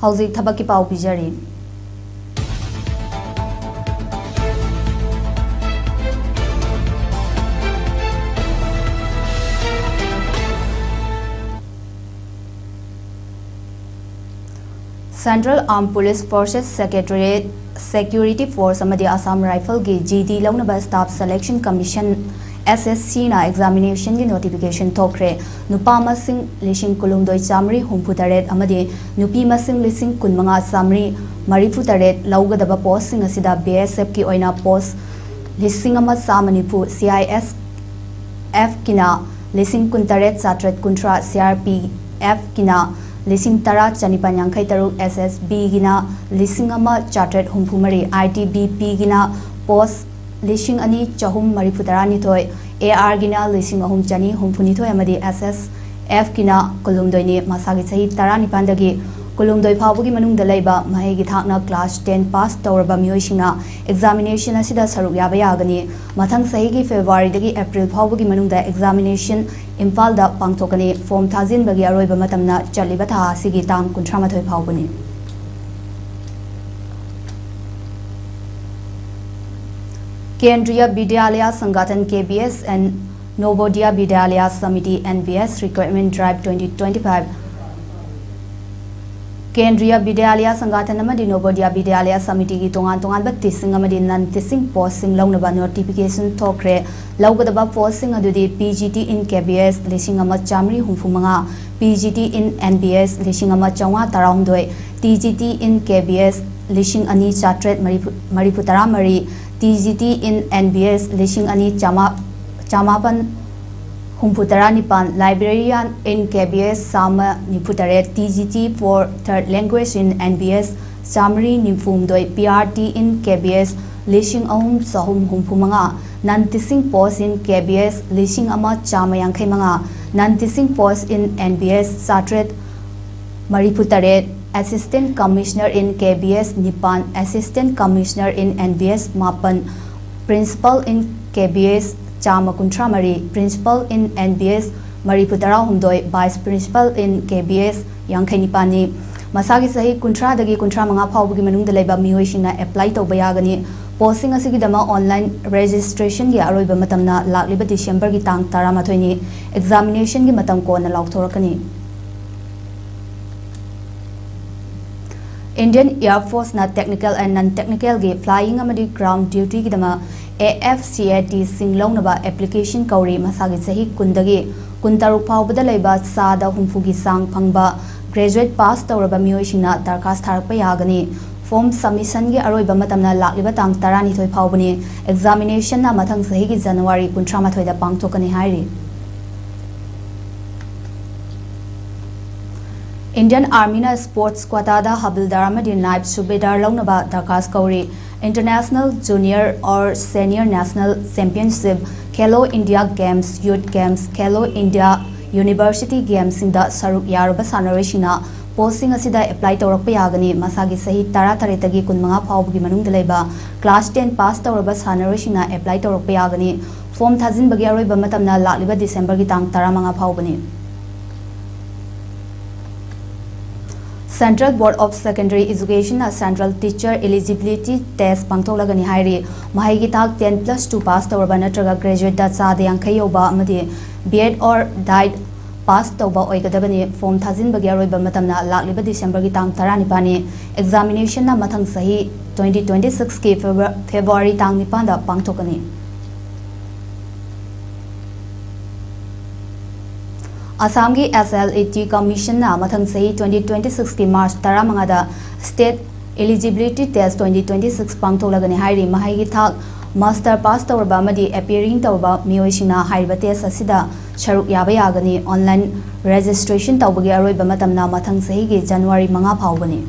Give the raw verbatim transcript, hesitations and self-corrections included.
ꯍꯧꯖꯤꯛ ꯊꯕꯛꯀꯤ ꯄꯥꯎ ꯄꯤꯖꯔꯤ꯫ Central Armed Police Forces Secretariat, Security Force ꯑꯃꯗꯤ Assam Rifle ꯒꯤ G D ꯂꯧꯅꯕ Staff Selection Commission, S S C ꯅ examination ꯒꯤ notification ꯊꯣꯛꯈ꯭ꯔꯦ꯫ ꯅꯨꯄꯥ ꯃꯁꯤꯡ ꯂꯤꯁꯤꯡ ꯀꯨꯟꯍꯨꯝꯗꯣꯏ ꯆꯥꯃꯔꯤ ꯍꯨꯝꯐꯨ ꯇꯔꯦꯠ ꯑꯃꯗꯤ ꯅꯨꯄꯤ ꯃꯁꯤꯡ ꯂꯤꯁꯤꯡ ꯀꯨꯟꯃꯉꯥ ꯆꯥꯃꯔꯤ ꯃꯔꯤꯐꯨ ꯇꯔꯦꯠ ꯂꯧꯒꯗꯕ post ꯁꯤꯡ ꯑꯁꯤꯗ B S F ꯀꯤ ꯑꯣꯏꯅ post ꯂꯤꯁꯤꯡ ꯑꯃ ꯆꯥꯝꯃ ꯅꯤꯐꯨ, C I S F ꯀꯤꯅ ꯂꯤꯁꯤꯡ ꯀꯨꯟꯇꯔꯦꯠ ꯆꯥꯇ꯭ꯔꯦꯠ ꯀꯨꯟꯊ꯭ꯔꯥ, C R P F ꯀꯤꯅ ꯂꯤꯁꯤꯡ ꯇꯔꯥ ꯆꯅꯤꯄꯥꯟ ꯌꯥꯡꯈꯩ ꯇꯔꯨꯛ, S S B ꯒꯤꯅ ꯂꯤꯁꯤꯡ ꯑꯃ ꯆꯥꯇ꯭ꯔꯦꯠ ꯍꯨꯝꯐꯨ ꯃꯔꯤ, I T B P ꯒꯤꯅ post ꯂꯤꯁꯤꯡ ꯑꯅꯤ ꯆꯍꯨꯝ ꯃꯔꯤꯐꯨ ꯇꯔꯥꯅꯤꯊꯣꯏ, A R ꯒꯤꯅ ꯂꯤꯁꯤꯡ ꯑꯍꯨꯝ ꯆꯅꯤ ꯍꯨꯝꯐꯨ ꯅꯤꯊꯣꯏ ꯑꯃꯗꯤ S S F ꯀꯤꯅ ꯀꯨꯟꯍꯨꯝꯗꯣꯏꯅꯤ꯫ ꯃꯁꯥꯒꯤ ꯆꯍꯤ ꯇꯔꯥꯅꯤꯄꯥꯟꯗꯒꯤ ꯀꯨꯟꯍꯨꯝꯗꯣꯏ ꯐꯥꯎꯕꯒꯤ ꯃꯅꯨꯡꯗ ꯂꯩꯕ ꯃꯍꯩꯒꯤ ꯊꯥꯛꯅ class ten pass ꯇꯧꯔꯕ ꯃꯤꯑꯣꯏꯁꯤꯡꯅ examination ꯑꯁꯤꯗ ꯁꯔꯨꯛ ꯌꯥꯕ ꯌꯥꯒꯅꯤ꯫ ꯃꯊꯪ ꯆꯍꯤꯒꯤ February ꯗꯒꯤ April ꯐꯥꯎꯕꯒꯤ ꯃꯅꯨꯡꯗ examination ꯏꯝꯐꯥꯜꯗ ꯄꯥꯡꯊꯣꯛꯀꯅꯤ꯫ Form ꯊꯥꯖꯤꯟꯕꯒꯤ ꯑꯔꯣꯏꯕ ꯃꯇꯝꯅ ꯆꯠꯂꯤꯕ ꯊꯥ ꯑꯁꯤꯒꯤ ꯇꯥꯡ ꯀꯨꯟꯊ꯭ꯔꯥ ꯃꯥꯊꯣꯏ ꯐꯥꯎꯕꯅꯤ꯫ Kendriya Vidyalaya Sangathan, K V S, and Navodaya Vidyalaya Samiti, N V S, Recruitment Drive twenty twenty-five꯫ Kendriya Vidyalaya Sangathan ꯑꯃꯗꯤ Navodaya Vidyalaya Samiti ꯒꯤ ꯇꯣꯉꯥꯟ ꯇꯣꯉꯥꯟꯕ teaching ꯑꯃꯗꯤ non teaching post ꯁꯤꯡ ꯂꯧꯅꯕ notification ꯊꯣꯛꯈ꯭ꯔꯦ꯫ ꯂꯧꯒꯗꯕ post ꯁꯤꯡ ꯑꯗꯨꯗꯤ P G T in K V S ꯂꯤꯁꯤꯡ ꯑꯃ ꯆꯥꯃꯔꯤ ꯍꯨꯝꯐꯨ ꯃꯉꯥ, P G T in N V S ꯂꯤꯁꯤꯡ ꯑꯃ ꯆꯥꯝꯃꯉꯥ ꯇꯔꯥꯍꯨꯝꯗꯣꯏ, T G T in K V S ꯂꯤꯁꯤꯡ ꯑꯅꯤ ꯆꯥꯇ꯭ꯔꯦꯠ ꯃꯔꯤꯐꯨ ꯇꯔꯥ ꯃꯔꯤ, T G T in N V S ꯂꯤꯁꯤꯡ ꯑꯅꯤ ꯆꯥꯃꯥ-, ꯆꯥꯃꯥꯄꯟ ꯍꯨꯝꯐꯨ ꯇꯔꯥ ꯅꯤꯄꯥꯟ, Librarian in K V S ꯆꯥꯝꯃ ꯅꯤꯐꯨ ꯇꯔꯦꯠ, T G T for Third Language in N V S ꯆꯥꯃꯔꯤ ꯅꯤꯐꯨ ꯍꯨꯝꯗꯣꯏ, P R T in K V S ꯂꯤꯁꯤꯡ ꯑꯍꯨꯝ ꯆꯍꯨꯝ ꯍꯨꯝꯐꯨ ꯃꯉꯥ, non teaching post in K V S ꯂꯤꯁꯤꯡ ꯑꯃ ꯆꯥꯝꯃ ꯌꯥꯡꯈꯩ ꯃꯉꯥ, non teaching post in N V S ꯆꯥꯇ꯭ꯔꯦꯠ ꯃꯔꯤꯐꯨ ꯇꯔꯦꯠ, Assistant Commissioner in K V S ꯅꯤꯄꯥꯟ, Assistant Commissioner in N V S ꯃꯥꯄꯟ, Principal in K V S ꯆꯥꯝꯃ ꯀꯨꯟꯊ꯭ꯔꯥ ꯃꯔꯤ, Principal in N V S ꯃꯔꯤꯐꯨ ꯇꯔꯥ ꯍꯨꯝꯗꯣꯏ, Vice Principal in K V S ꯌꯥꯡꯈꯩ ꯅꯤꯄꯥꯟꯅꯤ꯫ ꯃꯁꯥꯒꯤ ꯆꯍꯤ ꯀꯨꯟꯊ꯭ꯔꯥꯗꯒꯤ ꯀꯨꯟꯊ꯭ꯔꯥ ꯃꯉꯥ ꯐꯥꯎꯕꯒꯤ ꯃꯅꯨꯡꯗ ꯂꯩꯕ ꯃꯤꯑꯣꯏꯁꯤꯡꯅ ꯑꯦꯄ꯭ꯂꯥꯏ ꯇꯧꯕ ꯌꯥꯒꯅꯤ꯫ ꯄꯣꯁꯁꯤꯡ ꯑꯁꯤꯒꯤꯗꯃꯛ ꯑꯣꯟꯂꯥꯏꯟ ꯔꯦꯖꯤꯁꯇ꯭ꯔꯦꯁꯟꯒꯤ ꯑꯔꯣꯏꯕ ꯃꯇꯝꯅ ꯂꯥꯛꯂꯤꯕ ꯗꯤꯁꯦꯝꯕꯔꯒꯤ ꯇꯥꯡ ꯇꯔꯥꯃꯥꯊꯣꯏꯅꯤ꯫ ꯑꯦꯛꯖꯥꯃꯤꯅꯦꯁꯟꯒꯤ ꯃꯇꯝ ꯀꯣꯟꯅ ꯂꯥꯎꯊꯣꯔꯛꯀꯅꯤ꯫ Indian Air Forceꯅ technical and non-technicalꯒꯤ flying ꯑꯃꯗꯤ ground dutyꯒꯤꯗꯃꯛ A F C A T ꯁꯤꯡ ꯂꯧꯅꯕ ꯑꯦꯄ꯭ꯂꯤꯀꯦꯁꯟ ꯀꯧꯔꯤ꯫ ꯃꯁꯥꯒꯤ ꯆꯍꯤ ꯀꯨꯟꯗꯒꯤ ꯀꯨꯟꯇꯔꯨꯛ ꯐꯥꯎꯕꯗ ꯂꯩꯕ ꯆꯥꯗ ꯍꯨꯝꯐꯨꯒꯤ ꯆꯥꯡ ꯐꯪꯕ graduate pass ꯇꯧꯔꯕ ꯃꯤꯑꯣꯏꯁꯤꯡꯅ ꯗꯔꯈꯥꯁ ꯊꯥꯔꯛꯄ ꯌꯥꯒꯅꯤ꯫ ꯐꯣꯔꯝ ꯁꯕꯃꯤꯁꯟꯒꯤ ꯑꯔꯣꯏꯕ ꯃꯇꯝꯅ ꯂꯥꯛꯂꯤꯕ ꯇꯥꯡ ꯇꯔꯥꯅꯤꯊꯣꯏ ꯐꯥꯎꯕꯅꯤ꯫ ꯑꯦꯛꯖꯥꯃꯤꯅꯦꯁꯟꯅ ꯃꯊꯪ ꯆꯍꯤꯒꯤ ꯖꯅꯋꯥꯔꯤ ꯀꯨꯟꯊ꯭ꯔꯥ ꯃꯥꯊꯣꯏꯗ ꯄꯥꯡꯊꯣꯛꯀꯅꯤ ꯍꯥꯏꯔꯤ꯫ Indian Armyꯅ sports quotaꯗ ꯍꯕꯤꯜꯗꯥꯔ ꯑꯃꯗꯤ ꯅꯥꯏꯕ ꯁꯨꯕꯦꯗꯥꯔ ꯂꯧꯅꯕ ꯗꯔꯈꯥꯁ ꯀꯧꯔꯤ꯫ International Junior or Senior National Championship, Khelo India Games, Youth Games, Khelo India University Gamesꯁꯤꯡꯗ ꯁꯔꯨꯛ ꯌꯥꯔꯨꯕ ꯁꯥꯟꯅꯔꯣꯏꯁꯤꯡꯅ ꯄꯣꯁꯁꯤꯡ ꯑꯁꯤꯗ ꯑꯦꯄ꯭ꯂꯥꯏ ꯇꯧꯔꯛꯄ ꯌꯥꯒꯅꯤ꯫ ꯃꯁꯥꯒꯤ ꯆꯍꯤ ꯇꯔꯥꯇꯔꯦꯠꯇꯒꯤ ꯀꯨꯟꯃꯉꯥ ꯐꯥꯎꯕꯒꯤ ꯃꯅꯨꯡꯗ ꯂꯩꯕ class ten pass ꯇꯧꯔꯕ ꯁꯥꯟꯅꯔꯣꯏꯁꯤꯡꯅ ꯑꯦꯄ꯭ꯂꯥꯏ ꯇꯧꯔꯛꯄ ꯌꯥꯒꯅꯤ꯫ ꯐꯣꯔꯝ ꯊꯥꯖꯤꯟꯕꯒꯤ ꯑꯔꯣꯏꯕ ꯃꯇꯝꯅ ꯂꯥꯛꯂꯤꯕ ꯗꯤꯁꯦꯝꯕꯔꯒꯤ ꯇꯥꯡ ꯇꯔꯥꯃꯉꯥ ꯐꯥꯎꯕꯅꯤ꯫ Central Board of Secondary Educationꯅ Central Teacher Eligibility Test ꯄꯥꯡꯊꯣꯛꯂꯒꯅꯤ ꯍꯥꯏꯔꯤ꯫ ꯃꯍꯩꯒꯤ ꯊꯥꯛ ten plus two pass ꯇꯧꯔꯕ ꯅꯠꯇ꯭ꯔꯒ graduateꯗ ꯆꯥꯗ ꯌꯥꯡꯈꯩ ꯌꯧꯕ ꯑꯃꯗꯤ B.Ed or D.Ed pass ꯇꯧꯕ ꯑꯣꯏꯒꯗꯕꯅꯤ꯫ ꯐꯣꯔꯝ ꯊꯥꯖꯤꯟꯕꯒꯤ ꯑꯔꯣꯏꯕ ꯃꯇꯝꯅ ꯂꯥꯛꯂꯤꯕ ꯗꯤꯁꯦꯝꯕꯔꯒꯤ ꯇꯥꯡ ꯇꯔꯥꯅꯤꯄꯥꯟꯅꯤ꯫ ꯑꯦꯛꯖꯥꯃꯤꯅꯦꯁꯟꯅ ꯃꯊꯪ ꯆꯍꯤ twenty twenty sixꯀꯤ ꯐꯦꯕ꯭ꯔꯨ-, ꯐꯦꯕ꯭ꯔꯨꯋꯥꯔꯤ ꯇꯥꯡ ꯅꯤꯄꯥꯟꯗ ꯄꯥꯡꯊꯣꯛꯀꯅꯤ꯫ ꯑꯁꯥꯝꯒꯤ S L E T Commissionꯅ ꯃꯊꯪ ꯆꯍꯤ twenty twenty sixꯀꯤ ꯃꯥꯔꯆ ꯇꯔꯥꯃꯉꯥꯗ State Eligibility Test twenty twenty six ꯄꯥꯡꯊꯣꯛꯂꯒꯅꯤ ꯍꯥꯏꯔꯤ꯫ ꯃꯍꯩꯒꯤ ꯊꯥꯛ master pass ꯇꯧꯔꯕ ꯑꯃꯗꯤ appearing ꯇꯧꯔꯕ ꯃꯤꯑꯣꯏꯁꯤꯡꯅ ꯍꯥꯏꯔꯤꯕ test ꯑꯁꯤꯗ ꯁꯔꯨꯛ ꯌꯥꯕ ꯌꯥꯒꯅꯤ꯫ Online registration ꯇꯧꯕꯒꯤ ꯑꯔꯣꯏꯕ ꯃꯇꯝꯅ ꯃꯊꯪ ꯆꯍꯤꯒꯤ ꯖꯅꯋꯥꯔꯤ ꯃꯉꯥ ꯐꯥꯎꯕꯅꯤ꯫